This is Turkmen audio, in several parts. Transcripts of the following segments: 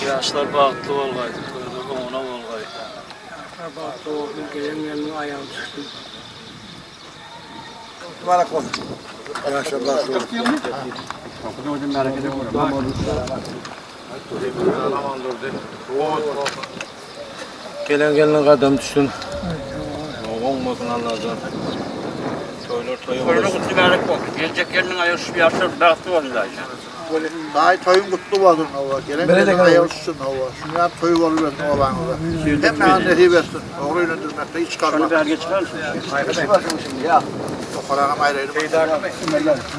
Ýaşlar bagtly bolgaý, toýlar oňuna bolgaý. Ýaşlar bagtly bolsun, gelen gelniň aýagy düşsün. Mübarek olsun. Ýaşlar bagtly bolsun. Gelen gelniň gadamy düşsün. Oňmasyn Allajan. Toýlar toýa bolsun. Toýlar gutly mübärek bolsun. Geljek gelniň aýagy düşüp ýaşlar bagtly bolsun daýy. Daýy toýuň gutly bolsun hawa. Gelen gelniň aýagy düşsün hawa. Şuny ýaly toý bolubersin obaňyzda. Hemmäňize nesip etsin. Ogry öýlendirmekde hiç Şony galmaz. bäri geçiräýin. Okaragam aýraýlym.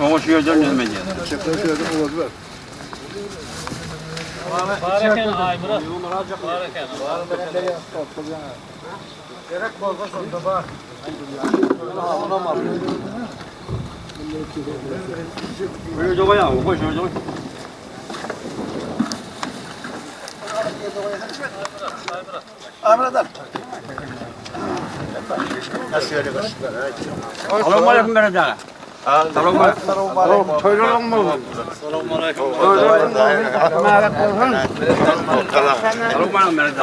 Oňa şu ýerden näme diýýär? Çekler şu ýerden uzadyber. Bar eken Aýmyrat. Bar eken. Şöyle goý, goý, şöyle goý. Salam aleyküm Mehmet aga. Salam aleyküm. Salam aleyküm. Salam aleyküm Mehmet aga. Mehmet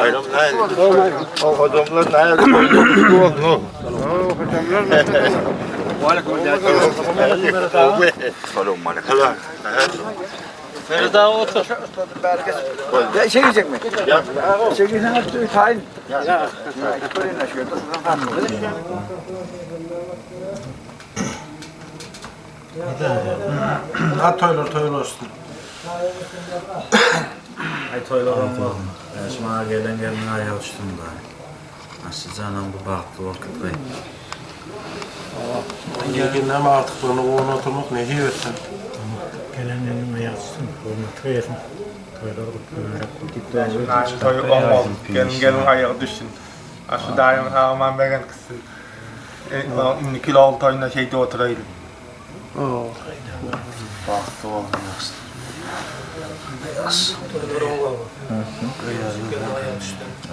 aga otur. Ha toýlar toý bolsun. Ay toýlar olsun. Ýaşmaga gelen gelniň aýagy düşsün daýy. Aşy janam bu bagtly bolup gitmeý. Gelginler agtyklarını guwanyp oturmak nesip etsin. Gelen gelniň aýagy düşsün, hormatly gelsin. Toýlar gutly mübärek bolsun. Toý oň bolsun. Gelin gelin aýagy düşsün. Aşy daýyň sag-aman begen gitsin. Indiki ýyl ogul toýunda şeýdip oturaýly. Bagtly bolsun ýagşy.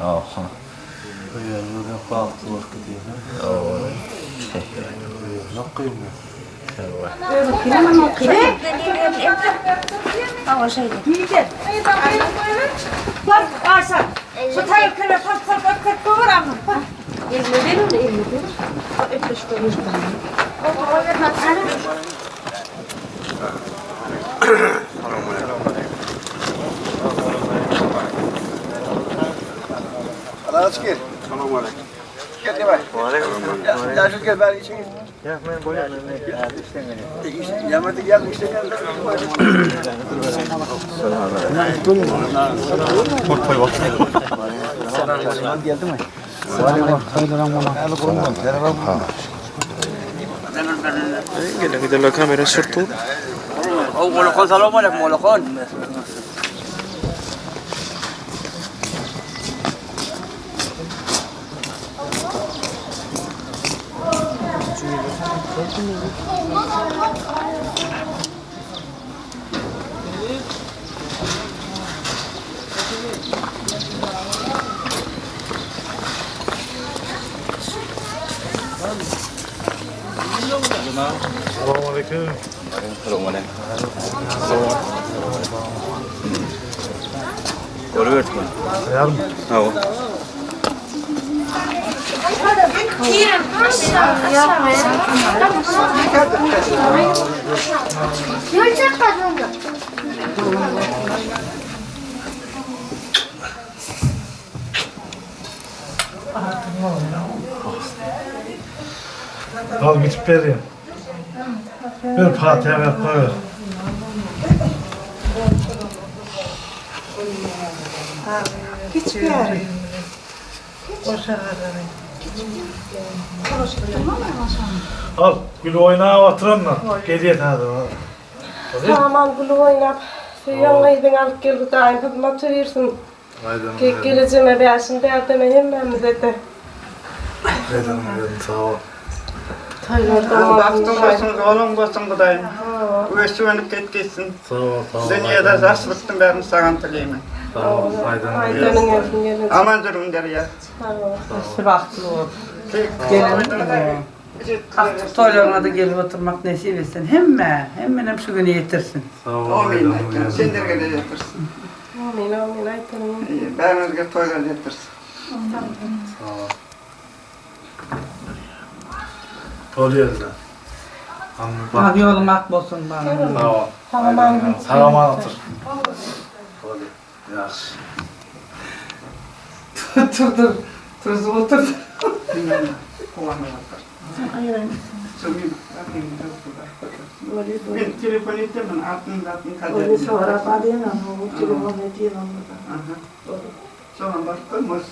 Aha. Bagtly bolup gidýär. Aç gel. Gel gel. Ya şu gel bari içe gel. Ya ben boya. Yamadı gel işte gel. Oğlukon salam aleyküm oğlukon. Salowmaleýkim. Salowmaleýkim. Görüberdik. Taýýarmy? Hawa. Al gidip berýän. Ber patyha berip goýber. Al, gülüp oýnap oturanlar. Gelýär häzir. Saman gülüp oýnap, söýen gyzyňy alyp gel Hudaýym hyzmat buýursyn. Kek gelejeme bäşim dädeme hemmämize-de. Gaýdanyň sag bol. Bagtyň bolsun, ýoluň bolsun Hudaýym. Ösüp önüp ket gitsin. Sag bol, sag bol. Dünýede ýagşylykdan bärini saňa tileýmen. Sag bol, gaýdanyň Gaýdanyň gelsin gelin. Aman jürüňler ýa. Sag bol. Üsti bagtly bol. Gelin. Agtyk toýlaryňa-da gelip oturmak nesip etsin. Hemmä, hemmenem şu güne ýetirsin. Sag bol. Amin. Senlerge-de ýetirsin. Amin, amin aýtanyň. Bäriňizge toýlar ýetirsin. Sag bol. Bol ýerde. Ak ýoluň ak bolsun balam. Sag bol. Sag aman. Sag aman otur. Bol. Ýagşy. Turdur. Turzup otur. Men telefon etdim, atyny zatyny kader. Soňam baryp görmez.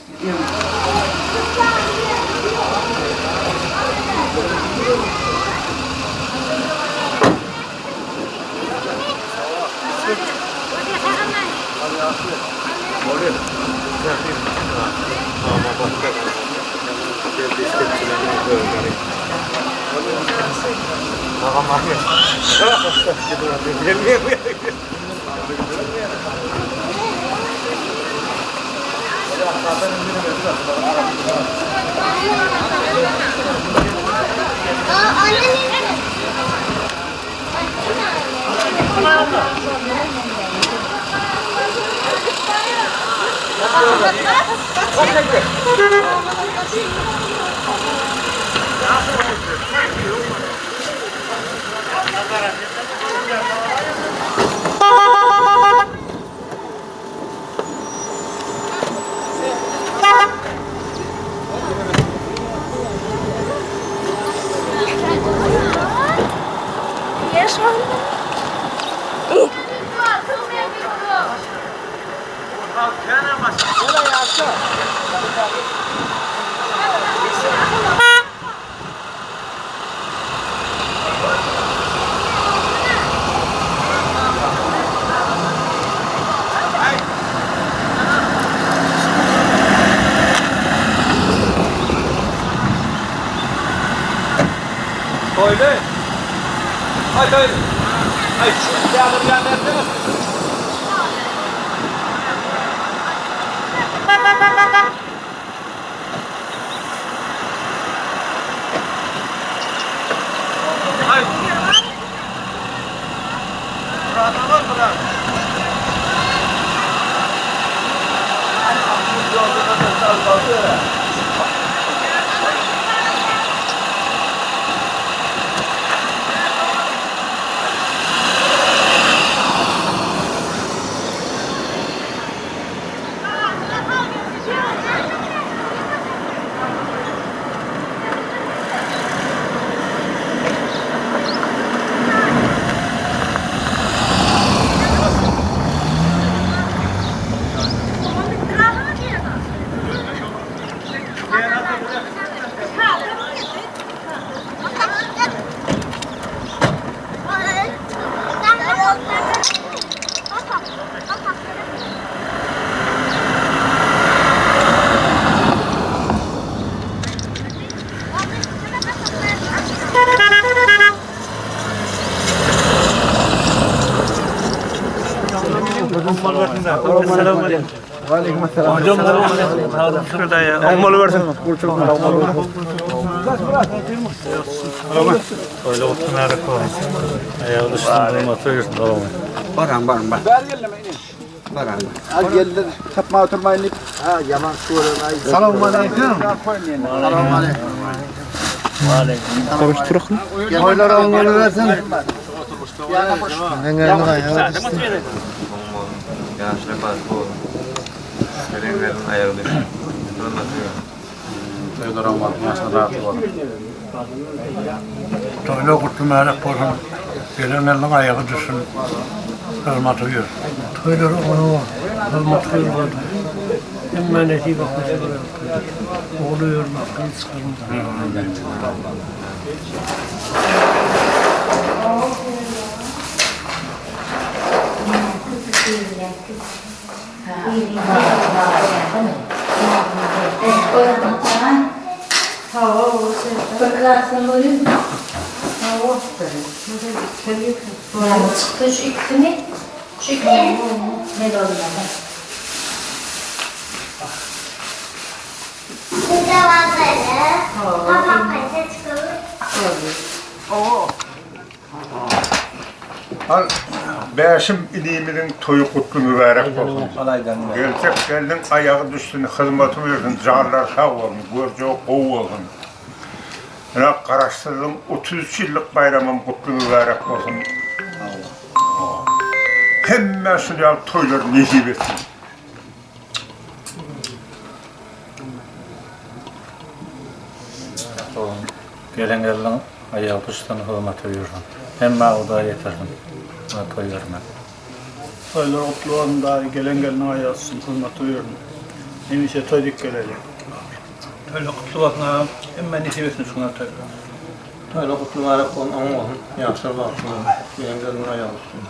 Toýly. Aý toýly. Aý şu ýaly ýa bersene. Aý. Murat aman Murat. Toýlar gutly mübärek bolsun. Aýagy düşsün, hormatly girsin. Baran baran bar. Baran. Al geldi tapma oturmayın. Ha yaman suları. Salam aleyküm. Salam aleyküm. Toýlar oňaly versin. Ýaşlar bagtly bolsun. Gelen gelin aýagy düşsün. Hormatly girsin. Toýlar oňaly, ýaşlar bagtly bolsun. Toýlar gutly mübärek bolsun. Gelen gelniň aýagy düşsün. Hyzmaty buyur. Toýlar oňaly, hyzmaty buyur. Hemme nesip etsin. Ogly ýörmek, gyz çykarmak. Çykdy şu ikisini. Şu ikisini. Ne olmalı? Al Bäşim inimiziň toýy gutly mübärek bolsun. Geljek gelniň aýagy düşsün, hyzmaty buyursun, janlary sag bolsun, görjegi gowy bolsun. Ine Garaşsyzlygyň 33 ýyllyk baýramam gutly mübärek bolsun. Hemmä şul ýaly toýlar nesip etsin. Gelen gelniň aýagy düşsün, hyzmaty buyursun. Hemmä Hudaý ýetirsin. Buna toý bermek. Toýlar gutly bolsun daýy, gelen gelniň aýagy düşsün, hyzmaty buyursun. Hemişe toý dik geleli. Toýlar gutly bolsun agam, hemmä nesip etsin şuňa toýlar. Toýlar gutly mübärek bolsun, oň bolsun. Ýaşlar bagtly bolsun. Gelen gelniň aýagy düşsün.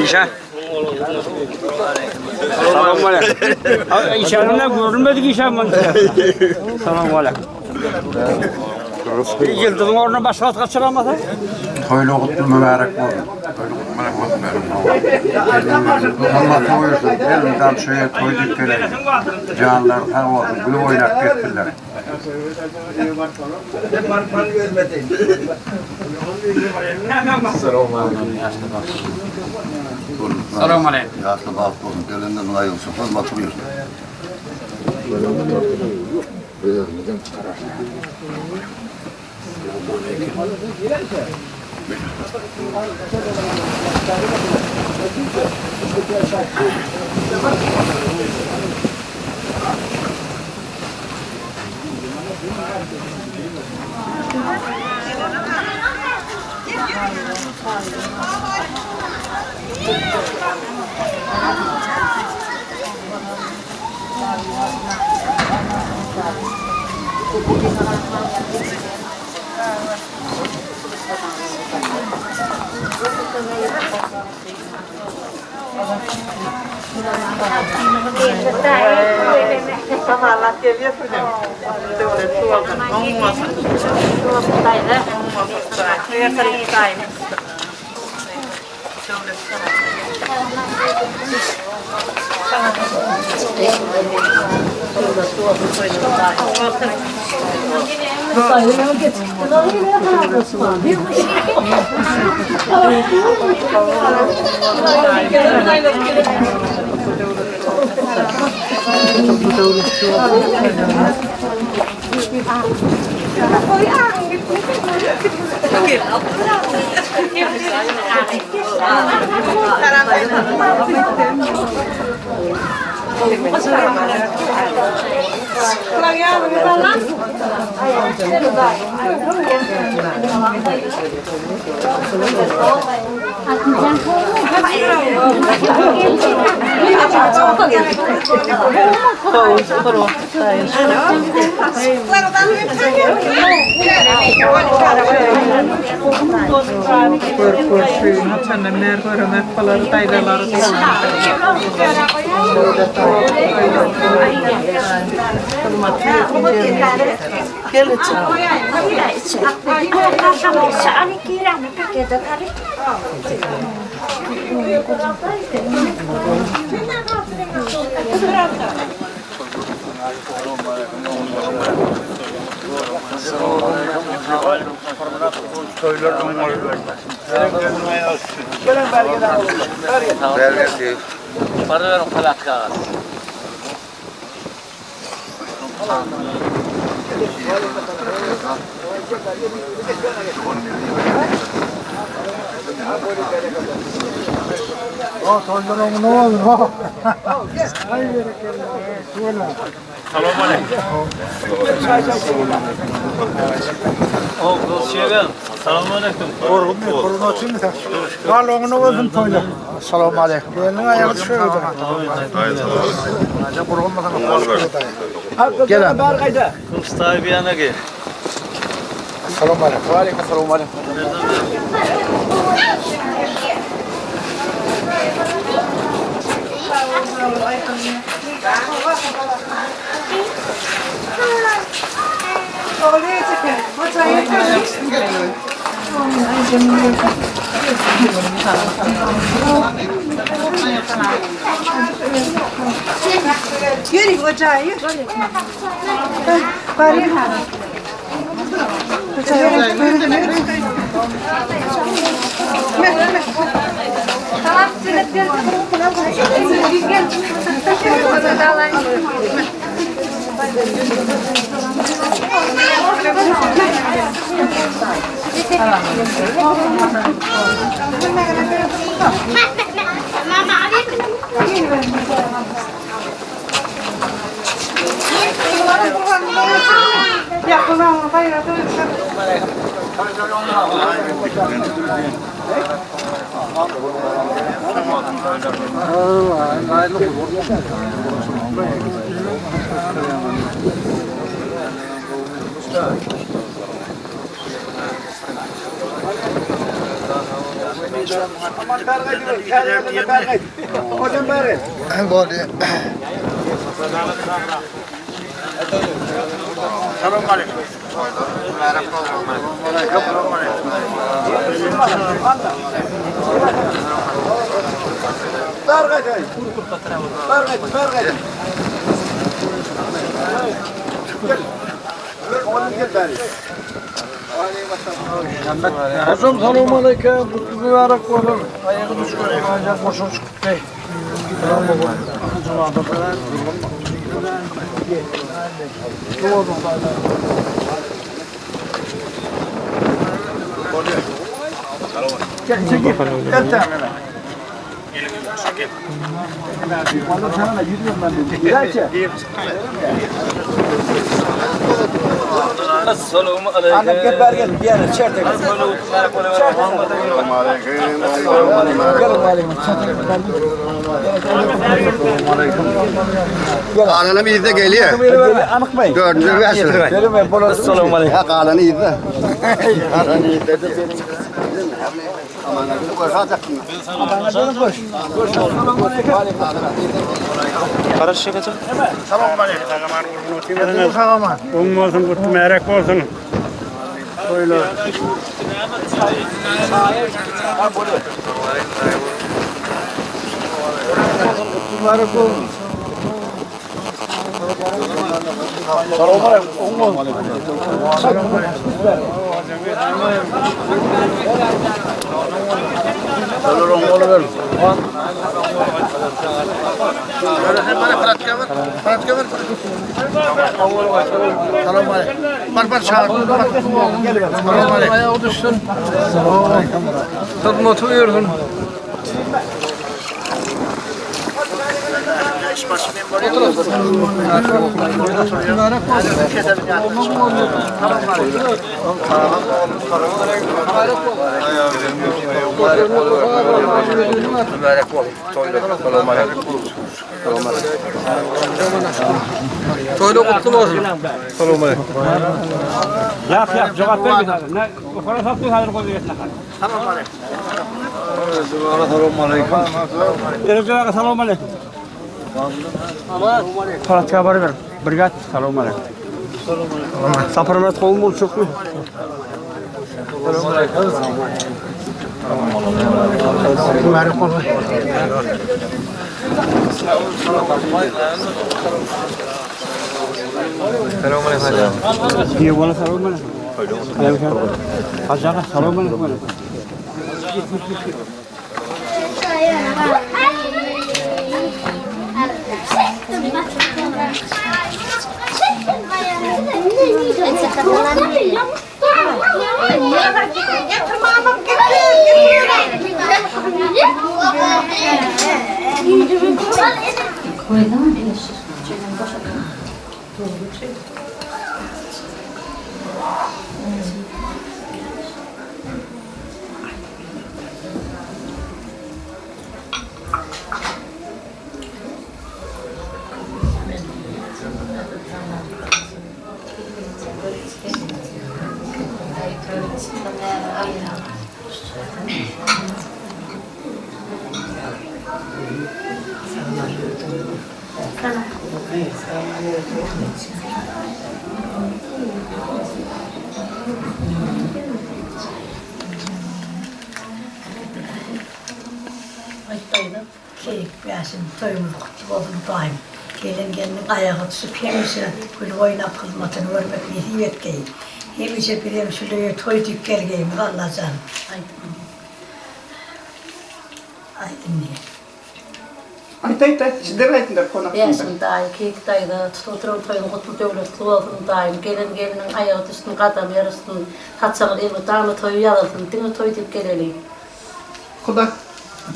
İşe. Salam aleyküm. İşe görünmedik işe mi? Salam aleyküm. Yıldızın oruna başka kaçıramaz ha? Toýlar gutly mübärek bolsun. Toýlar gutly mübärek bolsun. Allah toýursun. Elden şöyle toý diýip geleýin. Janlar sag bolsun, gülüp oýnap ketsinler. Salam aleyküm. Ýaşlar bagtly bolsun, gelenler aýagy düşsün, hyzmaty buyursun. Galanam yzda gelýär. Dördünji bäşinji. Ha galany yzda. Galany yzda. Oň bolsun, gutly märek bolsun. Toýlar. Bar bar çağır. Ayağı düşsün. Hyzmaty buyursun. Toýlar gutly bolsun. Ýak ýak jogap berme häzir. Ne okara satdy häzir goý etme. Erjek aga salam aleyküm. Palatga baryber. Birgat salam aleyküm. Saparmyrat gowy bolçukmy? Diýe bola salam aleyküm. Hajy aga salam aleyküm. Aýtdaýda keýik bäşim toýumyz gutly bolsun Hudaýym gelen gelniň aýagy düşüp hemişe gülüp oýnap hyzmatyny görmek nesip etgeý hemişe bizem şuleýe toý diýip gelgeýimiz Allajan aýdym diýe. Aýt aýt aýt sizler aýdyňlar konak Bäşim daýy Keýik daýza tutup oturan toýuň gutly döwletli bolsun daýym gelen gelniň aýagy düşsün gadamy ýaraşsyn saçagyň elmydama toýy ýazylsyn diňe toý diýip geleli. Huda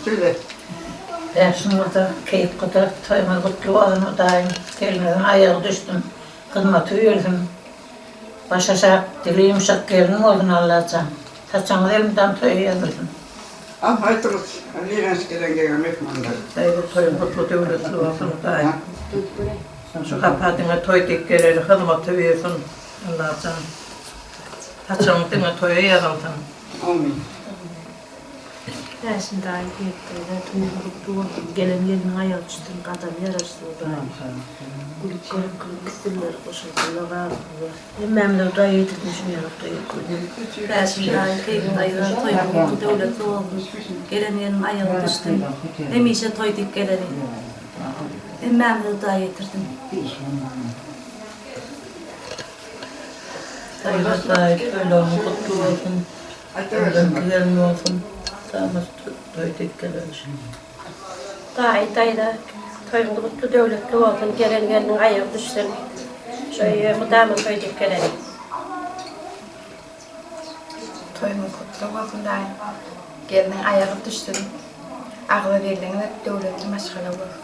şeýle. Bäşim guda Keýik guda toýuňyz gutly bolsun Hudaýym gelniňiziň aýagy düşsün hyzmaty buýursyn baş aşak dili ýumşak gelin bolsun Allajan saçagyňyz elmydam toýa ýazylsyn. Al aýdyňyz niresi gelen gelen myhmanlar. Daýza toýuň gutly döwletli bolsun Hudaýym şu gapa diňe toý diýip geleli hyzmaty buýursun Allajan saçagyň diňe toýa ýazylsyn. Amin. Bäşim daýy diýipdir-de, toýuň gutly bolsun, gelen gelniň aýagy düşsün, gadamy ýaraşsyn Hudaýym. Gülüp görüp gülüp gitsinler, goşulsynlar, galsynlar. Hemmämize Hudaý ýetirsin şuny ýaly toýy. Bäşim daýy, Keýik daýza, toýuň gutly döwletli bolsun, gelen gelniň aýagy düşsün, hemişe toý diýip geleli. Hemmämize Hudaý ýetirsin. Daýza daýy toýlaryň gutly bolsun. Ömrüň güzel bolsun. Damat toý dek gelenş. Daýy daýza toýuňyz gutly döwletli bolsun gelen gelniň aýagy düşsün şu öýe mydama toý dek geleli. Toýuňyz gutly bolsun daýym. Gelniň aýagy düşsün. Agzybirligiňiz hep döwletli maşgala bolsun.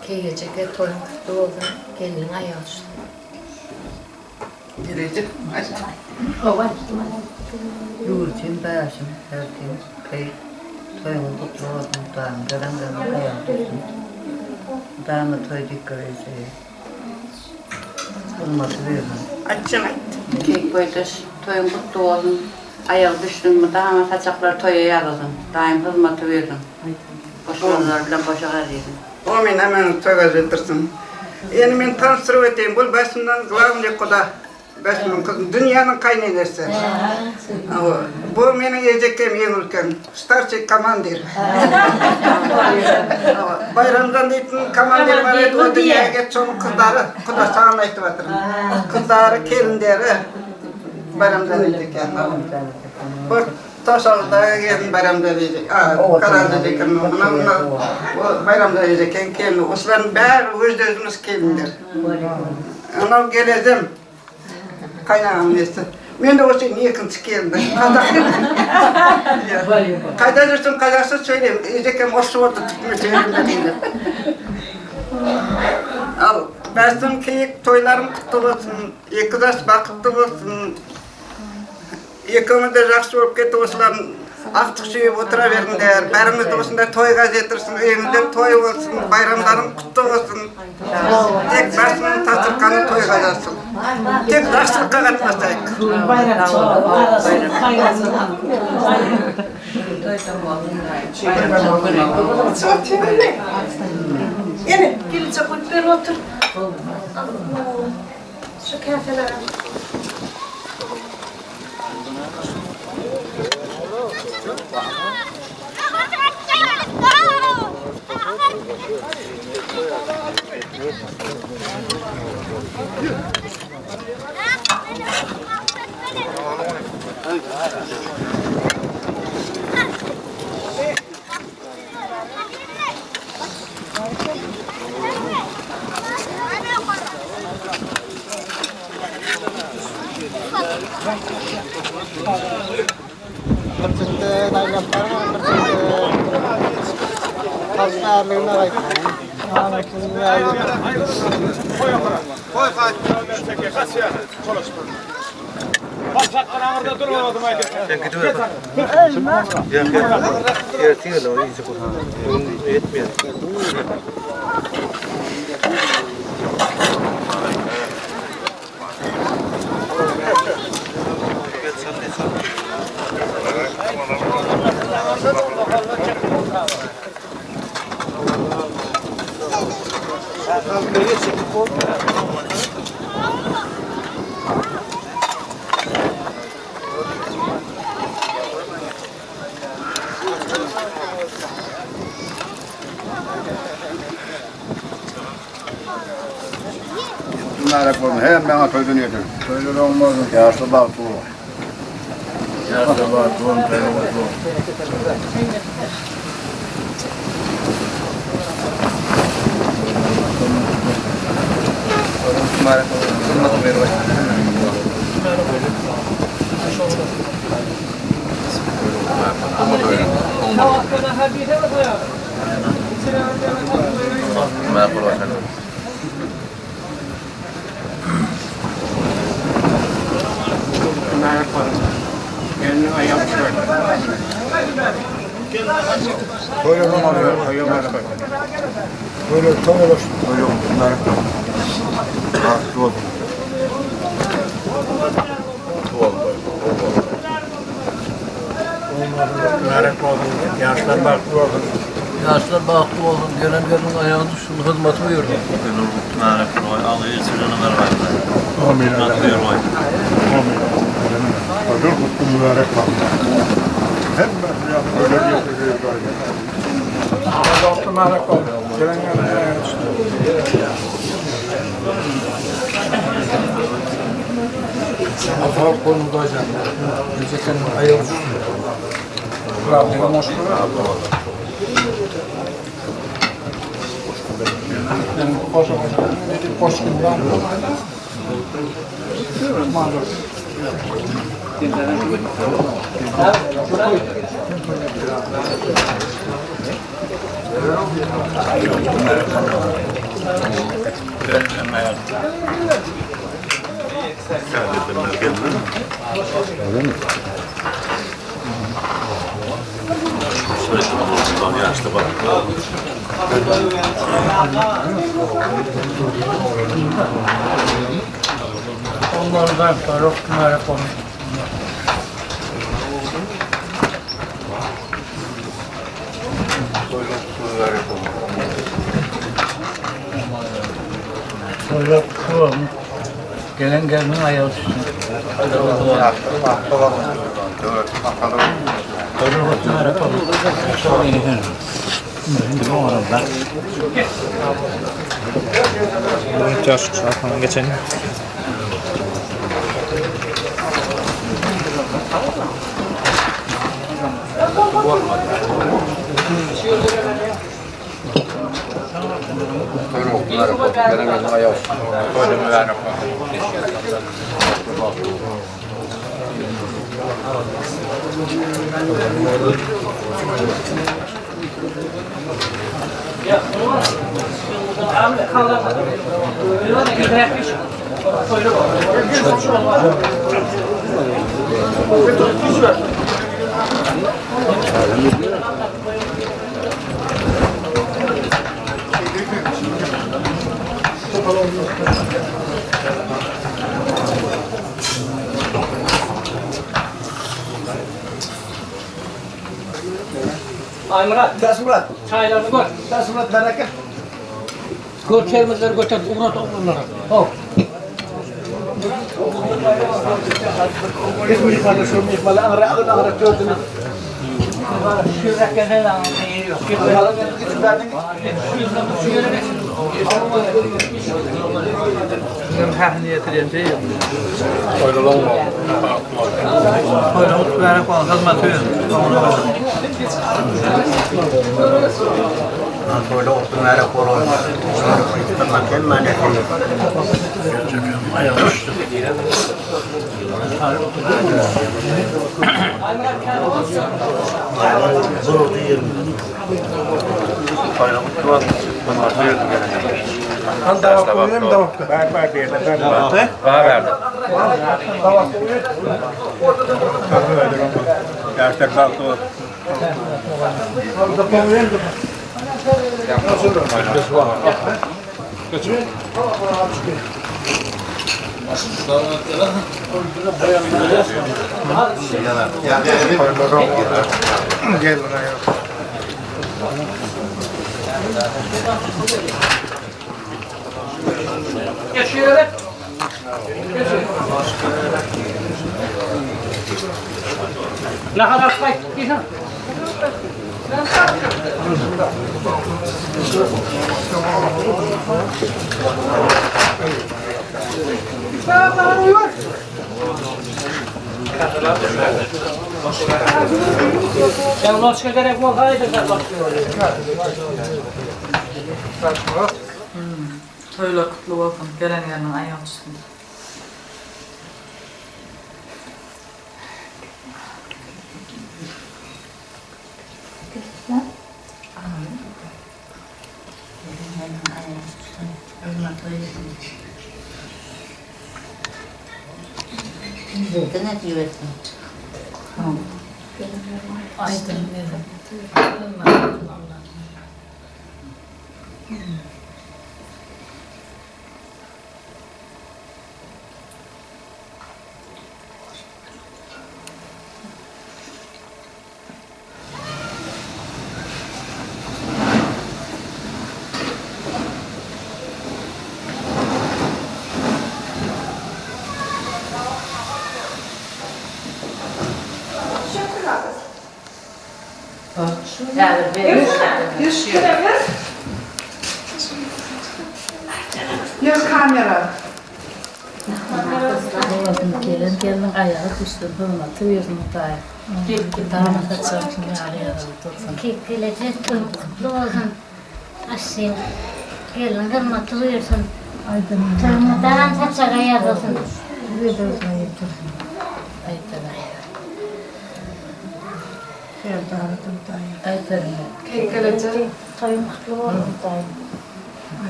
Keýijeke toýuň gutly bolsun. Gelniň aýagy düşsün. Gelejek Ýurtym bäşim erkin keýp toýuňyz gutly bolsun Hudaýym gelen gelniň aýagy düşsün Mydama toý diýip geläýse Hyzmaty bersin. Aýtjaň aýt. Keýik boýdaş toýuň gutly bolsun aýagy düşsün mydama saçaklar toýa ýazylsyn daýym hyzmaty bersin goşulanlar bilen goşa galyrsyn. Omyn aman toýa ýetirsin. Indi men tanyşdyryp öteýin bul Bäşimden glawnyý guda Bäşimiň gyzy dünýäniň kaýnenesi. Bu meniň ejekem iň ulken starşiý komandir. Baýramjan diýipin komandir bar edi o dünýäge geç şonuň gyzlary guda saňa aýtyp otyryn. Gyzlary kelinleri Baýramjan ejeken. Bu Toşagdagy gelin Baýramjan eje Garanjan ejeken muna muna bu Baýramjan ejeken kelini osularyň bäri öz-özümiz kelinler. Anam gelezem kaýnagam nesi. Men de oşa ekinçi kelindim. Kaýda ýürsem gazakça söýleýin. Ejekem oşy boldy türkmençe öwrenmedim diýip. Al, bäsem keýik toýlaryň gutly bolsun. Ekiz aş bakytly bolsun. Ekiňiz-de ýagşy bolup ketdi osularyň agtyk söýüp oturaberiňdär. Bäriňiz-de osunda toý gazetirsin, öýüňizde toý bolsun, baýramlaryň gutly bolsun. Tek başynyň tasyrkany toý gazansyn. Tek ýagşylykga gatnaşaýyk. Ene, gelinje guýup berip otur. Şu käselere. Mübarek bolsun. Hemmäňe toýdan ýetir. Toýlar oň bolsun. Ýaşly bagtly bol. Ýaşly bagtly bolun, toýuň gutly bolsun. Mübarek bolsun. Ýaşlar bagtly bolsun. Ýaşlar bagtly bolsun. Gelen gelniň aýagy düşsün, hyzmaty buýursun. Mübarek bolsun. Alla ýetireni bergaýda. Amin. Hyzmaty buýurgaý. Amin. Toýlar gutly mübarek bolsun. Hemmesini ýa toýlar getirdi. Bagtly mübarek bolsun. Gelen gelniň aýagy düşsün. Sag bolun daýjan. Ejekeňiň aýagy düşsün. Onlardan sonra mübarek olsun. Toýlar kutly bolsun. Gelen gelniň aýagy düşsün. Geçen. Aýmyrat. Täçmyrat. Çaýlaryny gör. Täçmyrat bereke. Gör çermezleri göter, ugrat oglanlara. Ho. Geç şöyle. Nahar alyp gaýt diýseň. Sen loçka gerek bolsa aýdar Toýlar gutly bolsun, gelen gelniň aýagy düşsün. Bizlerde nesip etsin. Ýör kamera. Gelen gelniň aýagy düşsün, hyzmaty bersin Hudaý. Dama saçak ýaly ýazylyp dursun. Gelejek toýuň gutly bolsun. Aşşyň gelniň hyzmaty buýursyn. Toýuň mydam saçaga ýazylsyn. Serdara-da Hudaýa. Keýkeleje. Toýuň gutly bolsun Hudaýym.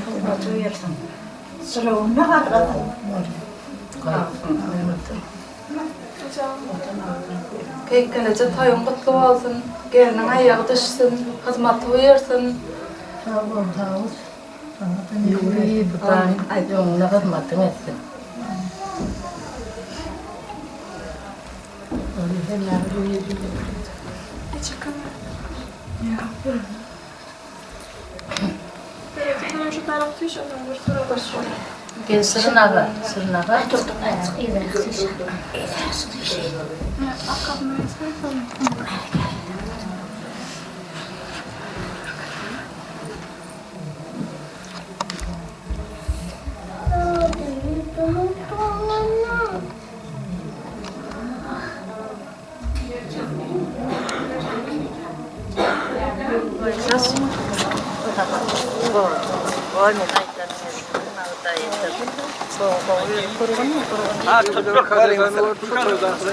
Hyzmaty bersin. Jylawuny galgasyn. Keýkeleje toýuň gutly bolsun. Gelniň aýagy düşsün. Hyzmaty buýursyn. Sag bol, Tawus. Saňa-da nesip etsin. Hudaýym öňüne hyzmatyň etsin. Gel Şirin aga, Şirin aga.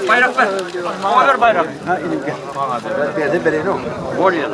Baýrak ber. Oňa ber baýrak. Bolýar.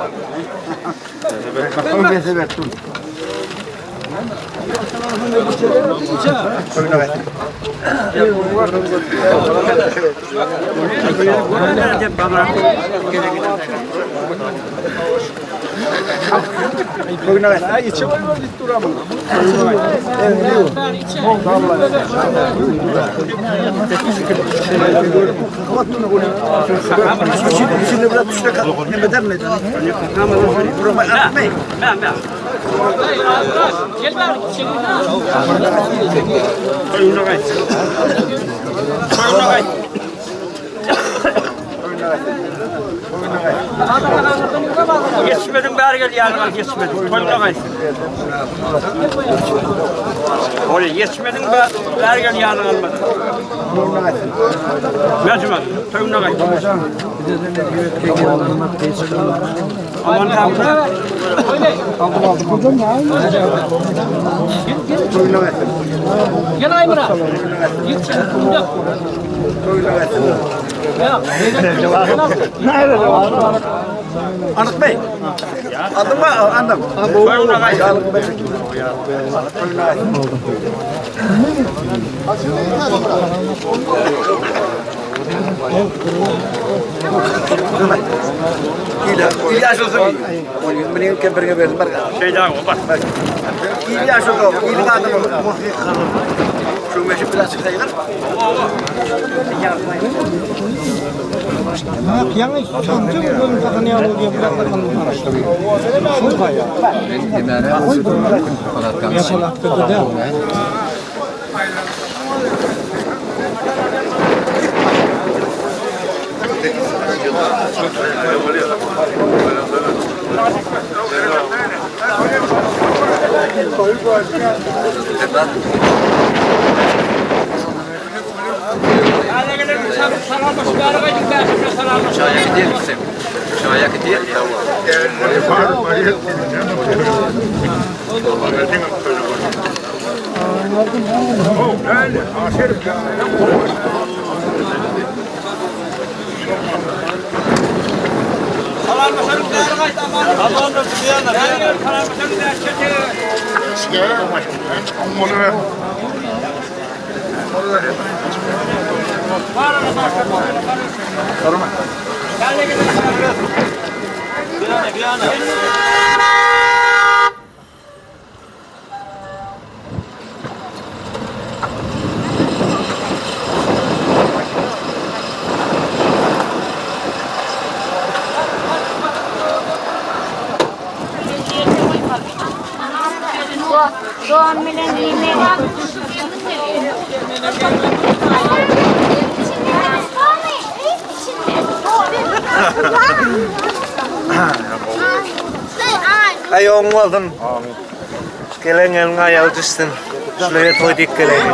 Ýetişmediň bäri gel ýanyňa ýetişmediň. Toýuna gaýtsyn. Ol ýetişmediň bäri gel ýanyňa almadym. Mejma, toýuna gaýt. Aman Gel Aýmyrat. Anyk bey. Aldın mı? Andım. Doğan bilen yemeği Aýagyň bolsun. Gelen gelin aýagy düşsün. Şulara toý diýip geleýin.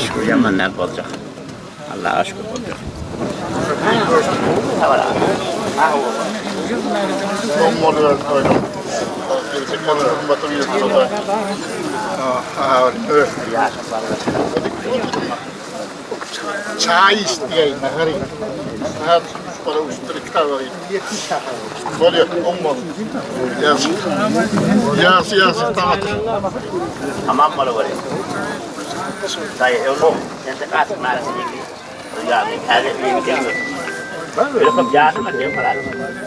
Şükür ýaman däl boljak. Allaha şükür boljak. Çaý içdi, nahar iýdi. Nahar para uçdur iki tabak iýdi. Bolýar, oň bolsun. Ýagşy. Ýagşy, ýagşy taň atyr. Tamam bolaweri. Daýy öwrüm, sen-de gatyk narasy ýegi. Ýagny täze öýüň deňi. Öyle köp ýaşama diýen galar.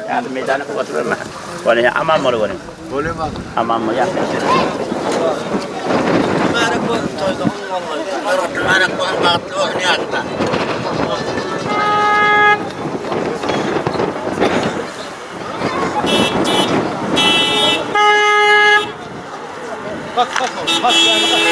Ýagny meýdana köp oturma. Bolýar, aman bolaweri. Bolýar. Aman bolýar. Mübarek bolsun toýda oň bolmaly. Mübarek bolsun bagtly bolsun ýaşlar. Bas bas bas yani bas.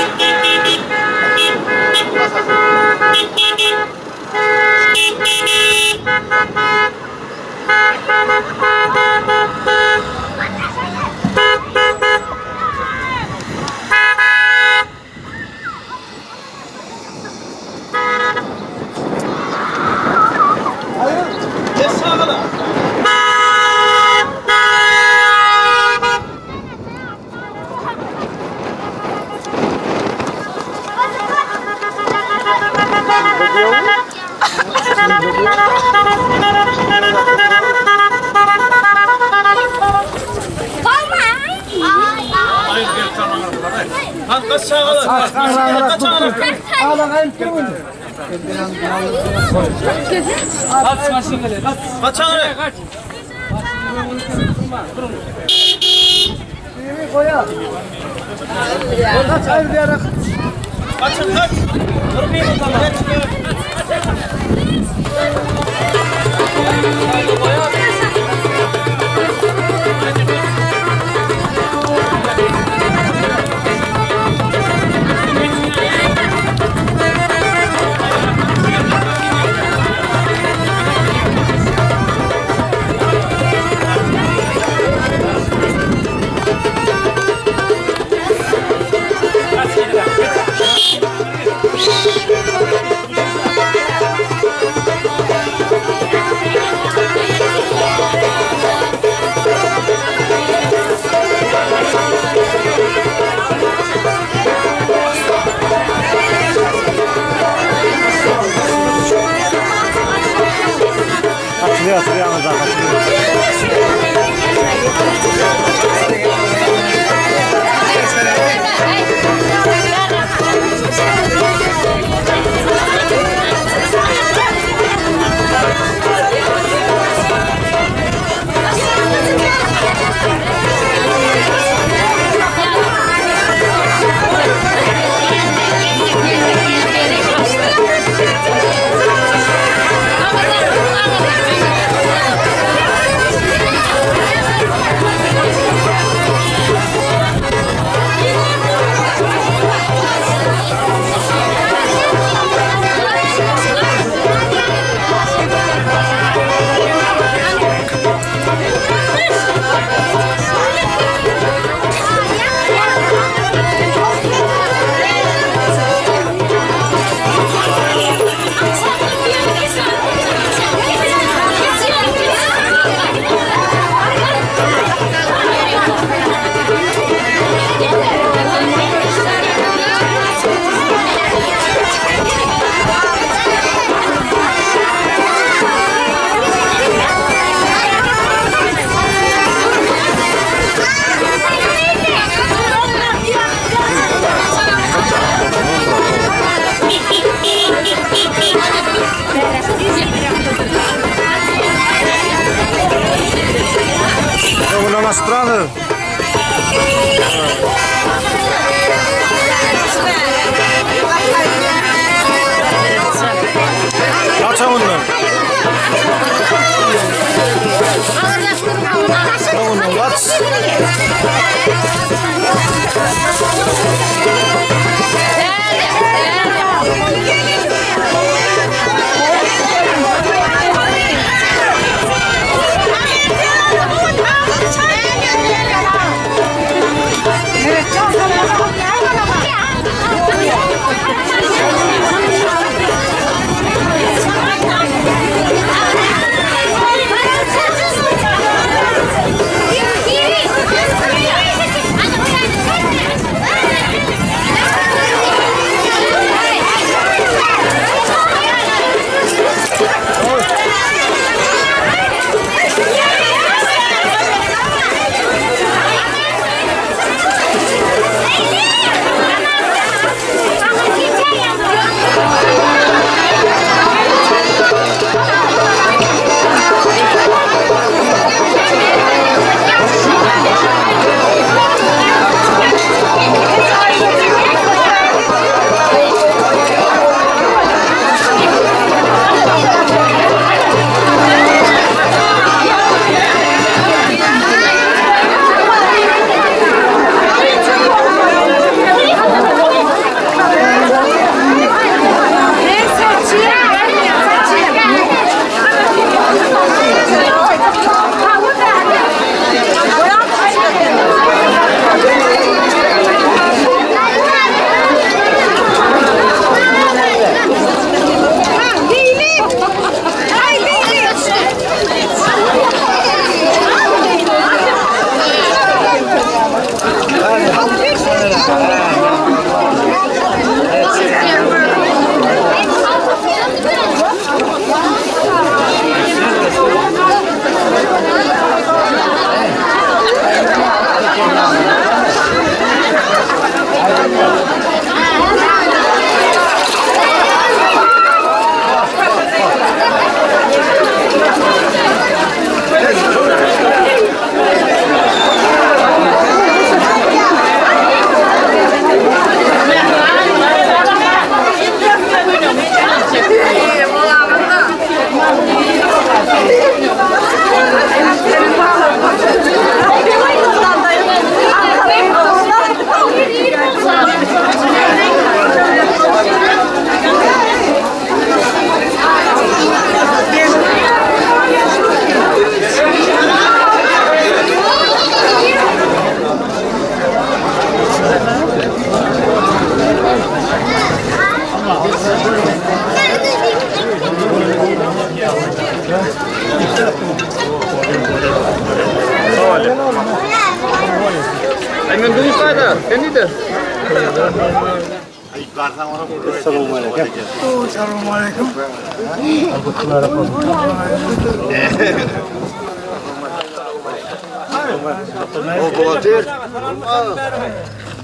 Salowmaleýkim.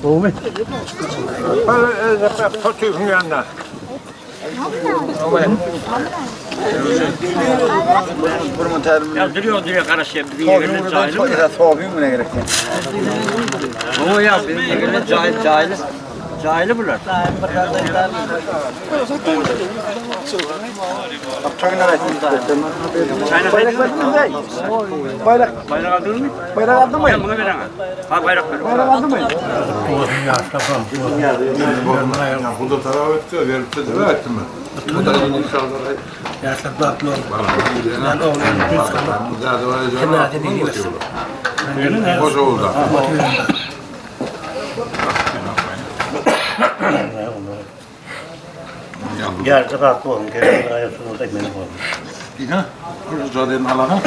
Gowmy? Totyň ýanyna. Ya duruyor duruyor karışıyor. Bizim yerine cahil. O ya bizim yerine cahil cahil. Cahili bunlar. Bayrak. Bayrak aldın mı? Bayrak aldın mı? Gel buna ver ana. Ha bayrak ver. Bayrak aldın mı? Burada taraf etti, verip de dua ettim ben. Ýaşlar bagtly bolsun. Men oglum Hoca oldu. Ýaşlar bagtly bolsun. Gelin aýak tutulsa meni bolsun. Yine, burada zaten alana.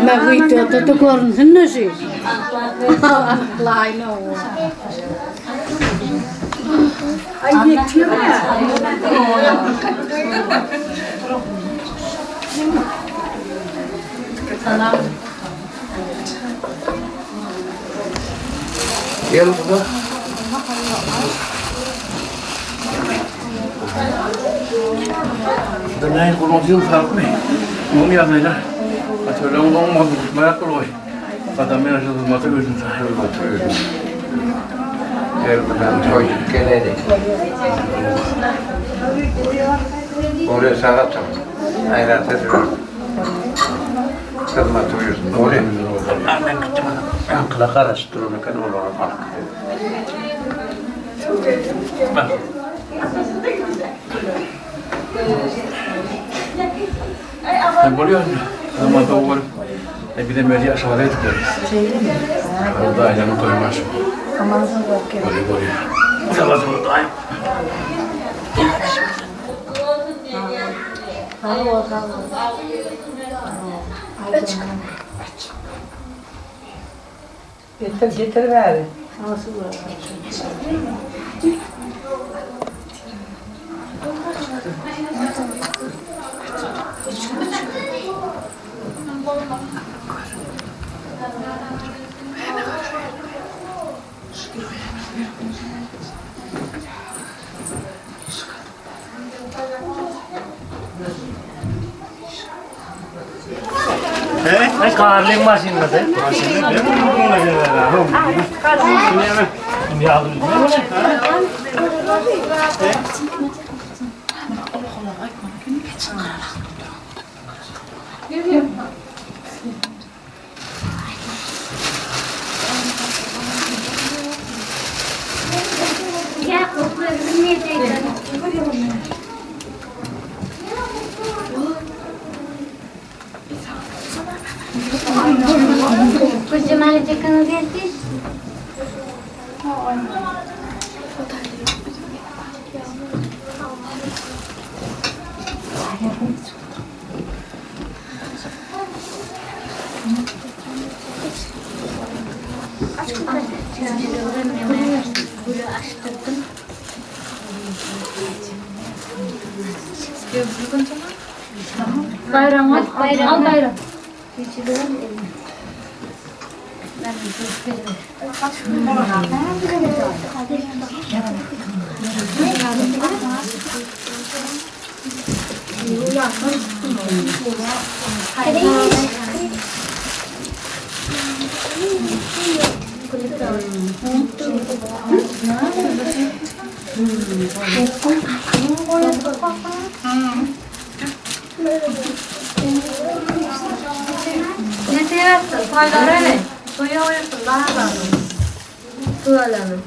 Ben videoda da görünsün de şey. Allah'ın oğlu. Ay yetiyor ya. Gel burada. Dünäýi gurmasyň salykmy? Oň ýagdaýlar. Atöle oň maýak bolgaý. Adam ýaşa hyzmata özün Hyzmata özün. Gel buradan toy geleli. Oraya sağa tam. Ayrata dur. Hyzmata buyursun. Oraya. Aňkyla garaşyp duran eken olara bak. Sen bolýar. Ama dogry. E bir de meri aşağıda etdi. Orada aylanıp toýmaş. Bolýar, bolýar. Sağ ol, daýym. Getir getir bari. He? Karlyň maşynda da. Ya koklarını Kocaman çakanı geldi. Gülü açtırdım. Bayram al, bayram. Al bayram. Nesip etsin, toýlar ene. Toýa goýulsyn, bar Tüweleme.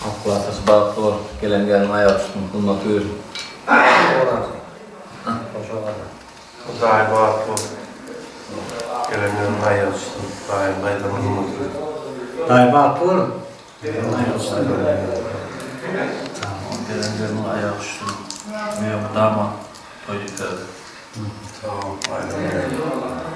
Aklasasy bagtly bol, gelen gelniň aýagy tutsun, gymmaty buyursun. Hudaý bagtly bol. Gelen gelniň aýagy tutsun, Hudaýyň gaýdan gymmaty buyursun. Daýy bagtly bol. Gelniň aýagy tutsun. Gelen gelniň aýagy tutsun. Öýe mydama. Toý diýip Sag bol.